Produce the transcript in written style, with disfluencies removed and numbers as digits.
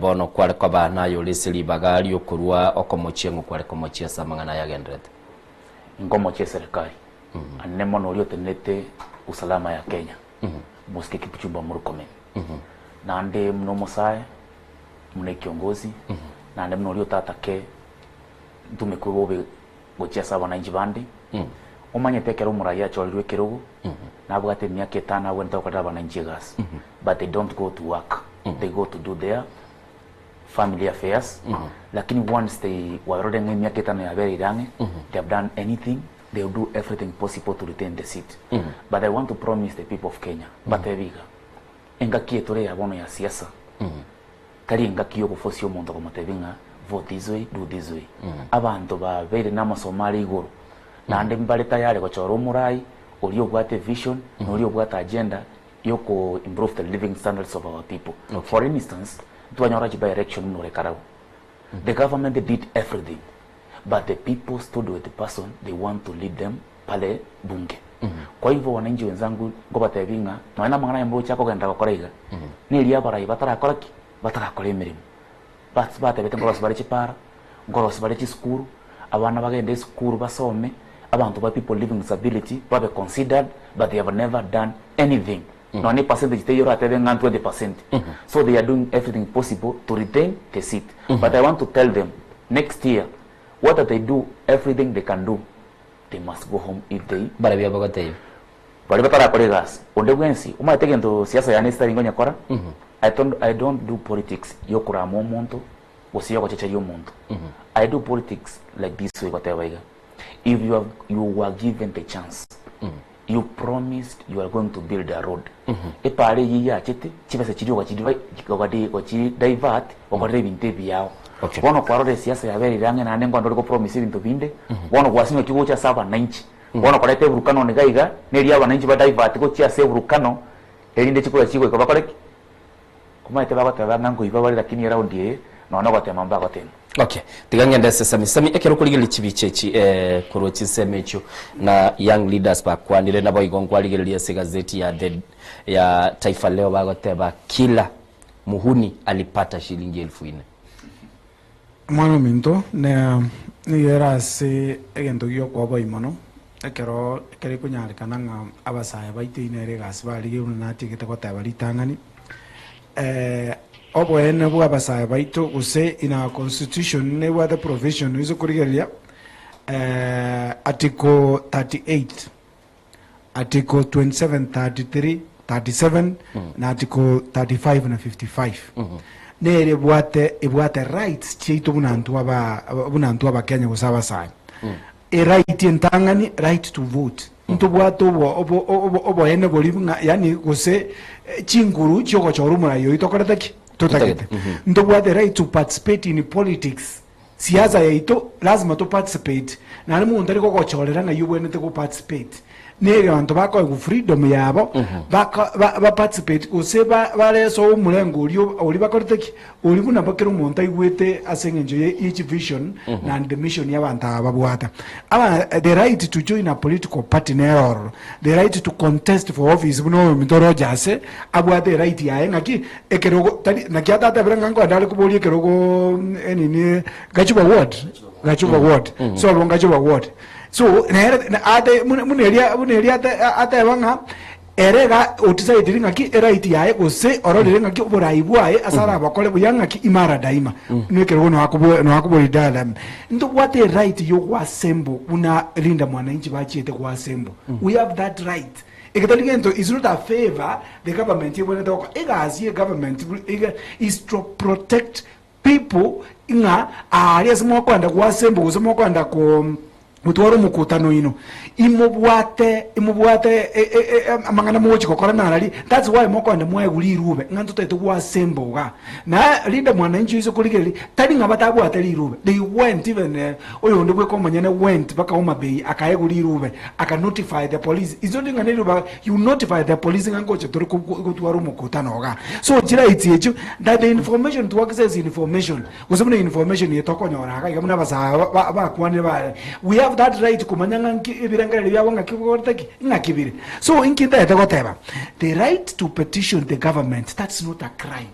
Bono kware koba naye ore ase ribaga ri'okorua okomochia ng'o kware komochia ase amang'ana aya agendererete? Nkomochia eserekari anene mono oria otenerete usalama ya Kenya, Mosike Kipchumba Murkomen. Naende buna omosae, buna ekiongozi, naende buna oria otatake ntumekwe bobe gochia ase abananchi bande, omanyete ekero omoraia achorirwe ekerogo, nabwate emiaka etano abwenerete gokorera abananchi egasi, but they don't go to work, they go to do their family affairs, lakini once they warorire ng'a emiaka etano yabereire ang'e, they have done anything, they will do everything possible to retain the seat. But I want to promise the people of Kenya, mbatebi iga, engaki eye tore ya bono ya siasa, Tari engaki y'ogofosia omonto komotebia ng'a vote this way, do this way. Abanto babeire namasomo are igoro, naende mbare tayari gochora omorai oria obwate vision na oria obwate agenda yoko improve the living standards of our people. For instance, ntwanyora chi by election buna ore Karau. The government did everything but the people stood with the person they want to lead them pale bunge. Kwa hivyo wananchi wenzangu nkobatebia ng'a nonya namang'ana aya moroche akogenderera gokora iga, neria abarai batarakora ki? Batarakora emeremo. Bas batebete nkorosia bare chipara, nkorosia bare chisukuru, abana bagende esukuru basome, abanto ba people living with disability babe considered but they have never done anything. Nonya ne percentage teiyo oratebe ng'a 20%. So they are doing everything possible to retain the seat. But I want to tell them next year whether they do everything they can do they must go home if they Mbarabwo abagotebia. Baria batarakora egasi, onde bwensi omanyete egento siasa yane ase tari nkonyekora, I don't, I don't do politics yokorama omonto gose yogochecheria omonto. I do politics like this way goteba iga, if you have, you were given the chance, you promised you are going to build a road, epara eyio yachete, chibesa chiria ogachi ogachi divert okorera ebinto ebiao. Okay. Bono kwarora esiasa yabereire ang'e naende nkoenda ore gopromise ebinto binde, bono gwasinywa ki gocha ase abananchi. Bono koreta eburukano niga iga, neria abananchi ba divert gochia ase eburukano, erinde chikura chigoika bakore ki? Omanyete bagoteba ng'a nkoiba bare lakini eround eye nonya nogotema mbagotema. Okay, tiga ng'ende ase Sami. Sami, ekero okorigereria chibicha echi eh, korwa chinsemo echio na young leaders bakwanire naboigo nkwarigereria ase egazeti ya the ya Taifa Leo bagoteba kila muhuni alipata shilingi elfu ine. Omwana ominto, ne nigo ere ase egento gi'okoboyia mono, ekero ekero ekonyarekana ng'a abasae baito eyio nere egasi barigia buna natiegete goteba ritang'ani, oboene bwa abasae baito gose in our constitution nebwate provision ase okorigereria article 38. Article 27, 33, 37 na Article 35 na 55 nere ebwate ebwate rights chiaito buna intwe aba buna intwe abakenya gose abasae. Eright entang'ani right to vote ntobwate obo obo obo oboene boria ng'a yaani gose eh, chinguru chiogochora omorai oyio tokorete ki? Totagete. Ntobwate right to participate in politics Siasa yaito lazima to participate naende monto tari gogochorera ng'ai obwenerete go participate nere abanto bakoegwa freedom yabo baka ba ba participate gose ba barese omorengo oria oria bakorete ki oria buna kera omonto aigwete ase eng'encho ye each vision and the mission ya abanto aba babwate. Aba the right to join a political party nere ororo, the right to contest for office buna oyominto Rogers abwate eright yaye ng'aki Ekerogo tari naki atatebire ng'a nkoenda are koboria ekerogo enini Gachuba ward Gachuba ward so obo Gachuba ward so nere na- ate buna buna eria buna eria ate ateba ng'a ere iga otisaidiri ng'aki eright yaye gose ororire ng'aki oborai bwaye ase arabokore buya ng'aki imara daima na ekerogo no akobo no akoboria dada ntobwate eright ya ogoassemble buna Linda Mwananchi bachiete goassemble we have that right. Egetari gento is not a favour the government ebwenerete gokora. Egasi ye government iga is to protect people ng'a aaria ase mokoenda goasembo gose mokoenda ko gotwara omokutano oino, imobwate imobwate amang'ana mogochi gokora narari, that's why mokoenda mwaegwa rirube ng'a ntotagete goasembo igaa. Na Linda Mwananchi oise korigereria, tari ng'a batabwate rirube, they went even Oyonde bweka omonyene went mpaka Homa Bay akaegwa rirube aka notify the police it's not ng'a nerirobe you notify the police ng'a ngocha tore gotwara omokutano igaa. So chirights echio that the information to access information gose buna information eye tokonyora iga iga buna abasae aba bakwanire bare we have that right komanya ng'a nki ebirengererio biabo ng'aki bikorete ki ng'aki bire. So inki ntagete goteba the right to petition the government that's not a crime.